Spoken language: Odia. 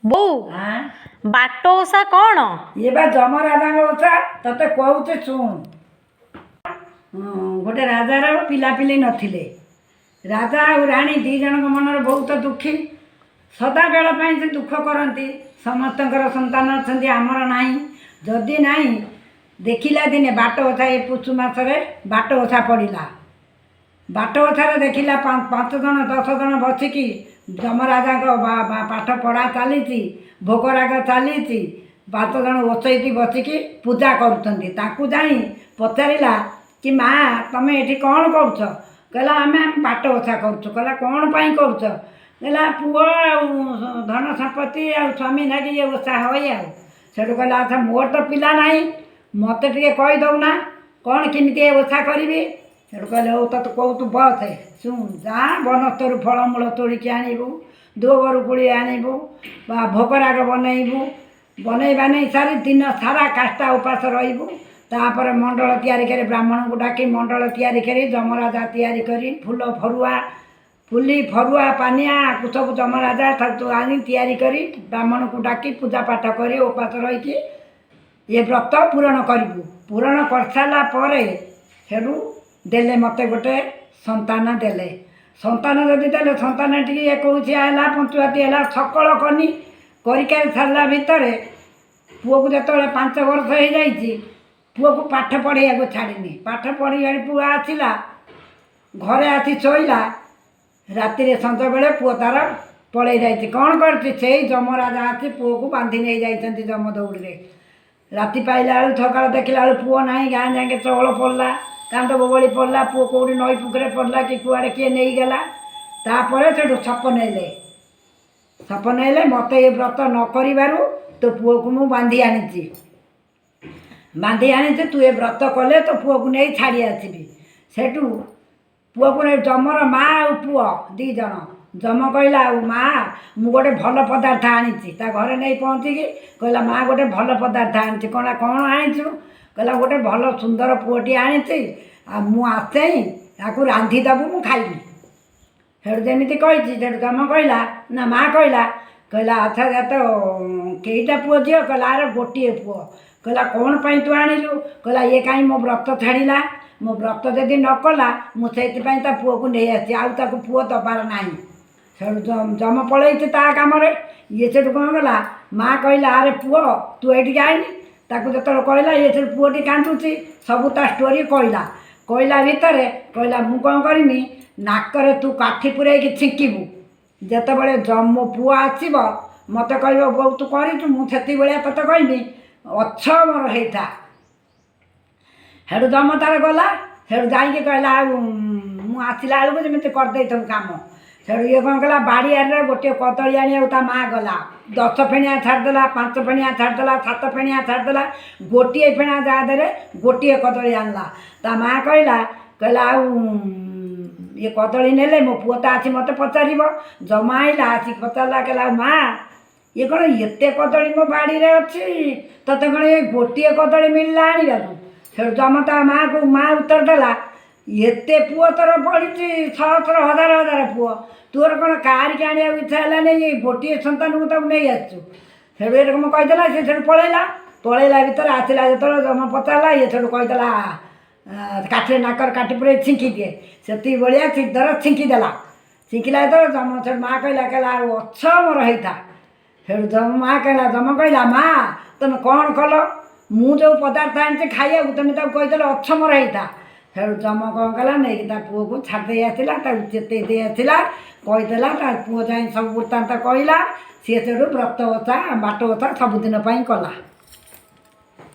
ବୋଉ, ଆଁ। ବାଟ ଓଷା କ'ଣ? ଇଏ ବା ଯମରାଜାଙ୍କ ଓଷା। ତତେ କହୁଛି ଶୁଣ। ଗୋଟେ ରାଜାର ପିଲାପିଲି ନଥିଲେ। ରାଜା ଆଉ ରାଣୀ ଦୁଇ ଜଣଙ୍କ ମନରେ ବହୁତ ଦୁଃଖୀ। ସଦାବେଳ ପାଇଁ ସେ ଦୁଃଖ କରନ୍ତି, ସମସ୍ତଙ୍କର ସନ୍ତାନ ଅଛନ୍ତି, ଆମର ନାହିଁ। ଯଦି ନାହିଁ, ଦେଖିଲା ଦିନେ ବାଟ ଓଷା, ଏ ପୁଷୁ ମାସରେ ବାଟ ଓଷା ପଡ଼ିଲା। ବାଟ ଓଷାରେ ଦେଖିଲା 5 ଜଣ 10 ଜଣ ବସିକି ଯମରାଜାଙ୍କ ପାଠ ପଢ଼ା ଚାଲିଛି, ଭୋଗରାଗ ଚାଲିଛି। 5 ଜଣ ଓଷେଇକି ବସିକି ପୂଜା କରୁଛନ୍ତି। ତାଙ୍କୁ ଯାଇ ପଚାରିଲା କି, ମା, ତମେ ଏଠି କ'ଣ କରୁଛ? କହିଲା, ଆମେ ବାଟ ଓଷା କରୁଛୁ। କହିଲା, କ'ଣ ପାଇଁ କରୁଛ? କହିଲା, ପୁଅ ଆଉ ଧନ ସମ୍ପତ୍ତି ଆଉ ସ୍ୱାମୀ ନାଗି ଏ ଓଷା ହଏ। ଆଉ ସେଠୁ କହିଲା, ଆଚ୍ଛା, ମୋର ତ ପିଲା ନାହିଁ, ମୋତେ ଟିକେ କହିଦେଉନା କ'ଣ କେମିତି ଏ ଓଷା କରିବି। ସେଠୁ କହିଲେ, ହଉ, ତତେ କହୁଛୁ, ବସେ, ଶୁଣ। ଯା, ବନସ୍ତରୁ ଫଳମୂଳ ତୋଳିକି ଆଣିବୁ, ଦୋବରୁ କୋଳି ଆଣିବୁ ବା ଭୋଗରାଗ ବନେଇବୁ। ବନେଇ ବାନେଇ ସାରି ଦିନ ସାରା କାଷ୍ଟା ଉପାସ ରହିବୁ। ତାପରେ ମଣ୍ଡଳ ତିଆରି କରି, ବ୍ରାହ୍ମଣକୁ ଡାକି ମଣ୍ଡଳ ତିଆରି କରି, ଯମରାଜା ତିଆରି କରି, ଫୁଲ ଫରୁଆ, ଫୁଲି ଫରୁଆ ପାନିଆ, ଆକୁ ସବୁ ଯମରାଜା ତାକୁ ଆଣି ତିଆରି କରି, ବ୍ରାହ୍ମଣକୁ ଡାକି ପୂଜା ପାଠ କରି ଉପାସ ରହିକି ଏ ବ୍ରତ ପୂରଣ କରିବୁ। ପୂରଣ କରିସାରିଲା ପରେ ସେଠୁ ଦେଲେ ମୋତେ ଗୋଟେ ସନ୍ତାନ ଦେଲେ। ସନ୍ତାନ ଯଦି ଦେଲେ, ସନ୍ତାନ ଟିକେ 21 ହେଲା, ପଞ୍ଚୁଆତି ହେଲା, ସକଳ କନି କରିକାରି ସାରିଲା ଭିତରେ ପୁଅକୁ ଯେତେବେଳେ 5 ବର୍ଷ ହେଇଯାଇଛି, ପୁଅକୁ ପାଠ ପଢ଼େଇବାକୁ ଛାଡ଼ିନି। ପାଠ ପଢ଼ି ପୁଅ ଆସିଲା, ଘରେ ଆସି ଶୋଇଲା। ରାତିରେ ସଞ୍ଜବେଳେ ପୁଅ ତାର ପଳେଇ ଯାଇଛି। କ'ଣ କରିଛି? ସେଇ ଯମରାଜା ଆସି ପୁଅକୁ ବାନ୍ଧି ନେଇ ଯାଇଛନ୍ତି ଯମ ଦଉଡ଼ିରେ। ରାତି ପାଇଲା ବେଳକୁ, ସକାଳ ଦେଖିଲା ବେଳକୁ ପୁଅ ନାହିଁ। ଗାଁ ଯାକେ ଚହଳ ପଡ଼ିଲା, କାନ୍ଦ ବୋବଳି ପଡ଼ିଲା। ପୁଅ କେଉଁଠି ନଈ ପୋଖରୀରେ ପଡ଼ିଲା କି କୁଆଡ଼େ କିଏ ନେଇଗଲା। ତାପରେ ସେଠୁ ସପ ନେଲେ। ସପ ନେଲେ, ମୋତେ ଏ ବ୍ରତ ନ କରିବାରୁ ତୋ ପୁଅକୁ ମୁଁ ବାନ୍ଧି ଆଣିଛି, ବାନ୍ଧି ଆଣିଛି। ତୁ ଏ ବ୍ରତ କଲେ ତୋ ପୁଅକୁ ନେଇ ଛାଡ଼ି ଆସିବି। ସେଠୁ ପୁଅକୁ ନେଇ ଯମର ମା ଆଉ ପୁଅ ଦୁଇ ଜଣ। ଯମ କହିଲା, ଆଉ ମା, ମୁଁ ଗୋଟେ ଭଲ ପଦାର୍ଥ ଆଣିଛି। ତା ଘରେ ନେଇ ପହଞ୍ଚିକି କହିଲା, ମା, ଗୋଟେ ଭଲ ପଦାର୍ଥ ଆଣିଛି। କହିଲା, କ'ଣ ଆଣିଛୁ? କହିଲା, ଗୋଟେ ଭଲ ସୁନ୍ଦର ପୁଅଟିଏ ଆଣିଛି, ଆଉ ମୁଁ ଆସେଇ ତାକୁ ରାନ୍ଧିଦେବୁ, ମୁଁ ଖାଇବି। ସେଠୁ ଯେମିତି କହିଛି, ସେଠୁ ଯମ କହିଲା ନା ମା କହିଲା, କହିଲା, ଆଚ୍ଛା, ତ କେଇଟା ପୁଅ ଝିଅ? କହିଲା, ଆର ଗୋଟିଏ ପୁଅ। କହିଲା, କ'ଣ ପାଇଁ ତୁ ଆଣିଲୁ? କହିଲା, ଇଏ କାହିଁ ମୋ ବ୍ରତ ଛାଡ଼ିଲା। ମୋ ବ୍ରତ ଯଦି ନ କଲା, ମୁଁ ସେଇଥିପାଇଁ ତା ପୁଅକୁ ନେଇ ଆସିଛି, ଆଉ ତାକୁ ପୁଅ ଦେବାର ନାହିଁ। ସେଠୁ ଯମ ପଳେଇଛି ତା କାମରେ। ଇଏ ସେଠୁ କ'ଣ କଲା? ମା କହିଲା, ଆରେ ପୁଅ, ତୁ ଏଇଠିକି ଆଇନି। ତାକୁ ଯେତେବେଳେ କହିଲା, ଇଏ ସେଠୁ ପୁଅଟି କାନ୍ଦୁଛି, ସବୁ ତା ଷ୍ଟୋରି କହିଲା। କହିଲା ଭିତରେ କହିଲା, ମୁଁ କ'ଣ କରିମି? ନାକରେ ତୁ କାଠି ପୂରେଇକି ଛିଙ୍କିବୁ। ଯେତେବେଳେ ମୋ ପୁଅ ଆସିବ, ମୋତେ କହିବ, ବୋଉ, ତୁ କରିଛୁ। ମୁଁ ସେତିକି ତତେ କହିବି, ଅଛ ମୋର ହେଇଥା। ସେଠୁ ଯମ ତାର ଗଲା। ସେଠୁ ଯାଇକି କହିଲା, ଆଉ ମୁଁ ଆସିଲା ବେଳକୁ ଯେମିତି କରିଦେଇଥିବୁ କାମ। ସେଠୁ ଇଏ କ'ଣ କଲା? ବାଡ଼ିଆରେ ଗୋଟିଏ କଦଳୀ ଆଣିବାକୁ ତା ମା ଗଲା। 10 ଫେଣିଆ ଛାଡ଼ିଦେଲା, 5 ଫେଣିଆ ଛାଡ଼ିଦେଲା, 7 ଫେଣିଆ ଛାଡ଼ିଦେଲା, ଗୋଟିଏ ଫେଣା ଯାହା ଦେହରେ ଗୋଟିଏ କଦଳୀ ଆଣିଲା। ତା ମା କହିଲା, କହିଲା, ଆଉ ଇଏ କଦଳୀ ନେଲେ ମୋ ପୁଅ ତ ଆସି ମୋତେ ପଚାରିବ। ଯମ ଆଇଲା, ଆସିକି ପଚାରିଲା। କହିଲା, ଆଉ ମା, ଇଏ କ'ଣ ଏତେ କଦଳୀ ମୋ ବାଡ଼ିରେ ଅଛି, ତତେ କ'ଣ ଏ ଗୋଟିଏ କଦଳୀ ମିଳିଲା ଆଣିବାକୁ? ସେଠୁ ଯମ ତା ମାଆକୁ, ମା ଉତ୍ତର ଦେଲା, ଏତେ ପୁଅ ତୋର ପଡ଼ିଛି, ସହସ୍ର ହଜାର ହଜାର ପୁଅ, ତୋର କ'ଣ କାହାରିକି ଆଣିବାକୁ ଇଚ୍ଛା ହେଲାନି? ଏଇ ଗୋଟିଏ ସନ୍ତାନକୁ ତାକୁ ନେଇ ଆସିଛୁ। ସେଠୁ ଏରକମ କହିଦେଲା। ସେ ସେଠୁ ପଳେଇଲା। ପଳେଇଲା ଭିତରେ ଆସିଲା ଯେତେବେଳେ ଯମ ପଚାରିଲା, ଇଏ ସେଠୁ କହିଦେଲା, କାଠିରେ ନାକରେ କାଠି ପୂରେଇ ଛିଙ୍କି ଦିଏ। ସେତିକି ଭଳିଆ ଧର ଛିଙ୍କି ଦେଲା। ଛିଙ୍କିଲା ଯେତେବେଳେ ଯମ, ସେଠୁ ମା କହିଲା, କହିଲା, ଆଉ ଅଛ ମୋର ହେଇଥା। ସେଠୁ ଯମ ମା କହିଲା, ଯମ କହିଲା, ମା, ତମେ କ'ଣ କଲ? ମୁଁ ଯେଉଁ ପଦାର୍ଥ ଆଣିଛି ଖାଇବାକୁ, ତମେ ତାକୁ କହିଦେଲ ଅଛ ମୋର ହେଇଥା। ସେଠୁ ଯମ କ'ଣ କଲା? ନେଇକି ତା ପୁଅକୁ ଛାଡ଼ି ଦେଇ ଆସିଲା, ତାକୁ ଚେତେଇ ଦେଇ ଆସିଲା, କହିଦେଲା। ତା ପୁଅ ଯାଇ ସବୁ ବୃତ୍ତାନ୍ତ କହିଲା। ସିଏ ସେଠୁ ବ୍ରତ ଓଷା, ବାଟ ଓଷା ସବୁଦିନ ପାଇଁ କଲା।